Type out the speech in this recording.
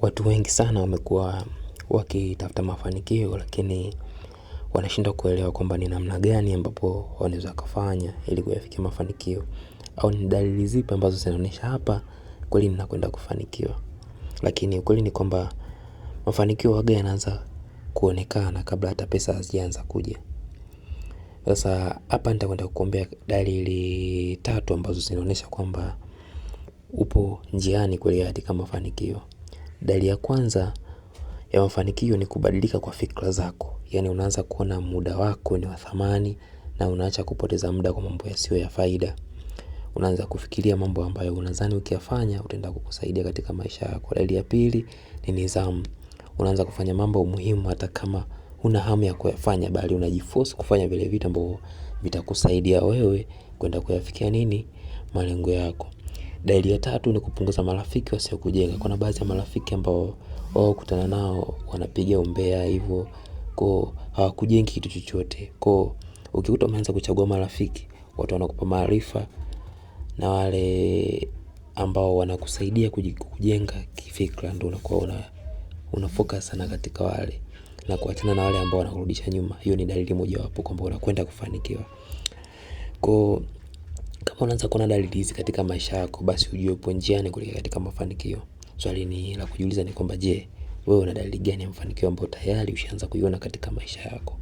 Watu wengi sana wamekuwa wakitafuta mafanikio lakini wanashindwa kuelewa kwamba ni namna gani ambapo wanaweza kufanya ili kuyafikia mafanikio au ni dalili zipi ambazo zinaonyesha hapa kweli ninakwenda kufanikiwa. Lakini ukweli ni kwamba mafanikio huwaga yanaanza kuonekana kabla hata pesa hazijaanza kuja. Sasa hapa nitakwenda kukuambia dalili tatu ambazo zinaonyesha kwamba upo njiani kuelekea katika mafanikio. Dalili ya kwanza ya mafanikio ni kubadilika kwa fikra zako. Yaani unaanza kuona muda wako ni wa thamani na unaacha kupoteza muda kwa mambo yasiyo ya faida. Unaanza kufikiria mambo ambayo unadhani ukiyafanya utaenda kukusaidia katika maisha yako. Dalili ya pili ni nidhamu. Unaanza kufanya mambo muhimu hata kama huna hamu ya kuyafanya bali unajiforce kufanya vile vitu ambavyo vitakusaidia wewe kwenda kuyafikia nini malengo yako. Dalili ya tatu ni kupunguza marafiki wasiokujenga. Kuna baadhi ya marafiki ambao wao kutana nao wanapiga umbea hivo ko hawakujengi kitu chochote. Ko ukikuta umeanza kuchagua marafiki watu wanakupa maarifa na wale ambao wanakusaidia kujenga kifikra ndo unakuwa unafocus sana katika wale na kuachana na wale ambao wanakurudisha nyuma. Hiyo ni dalili mojawapo kwamba unakwenda kufanikiwa. Ko kama unaanza kuona dalili hizi katika maisha yako basi ujue upo njiani kuelekea katika mafanikio. Swali ni la kujiuliza ni kwamba je, wewe una dalili gani ya mafanikio ambayo tayari ushaanza kuiona katika maisha yako.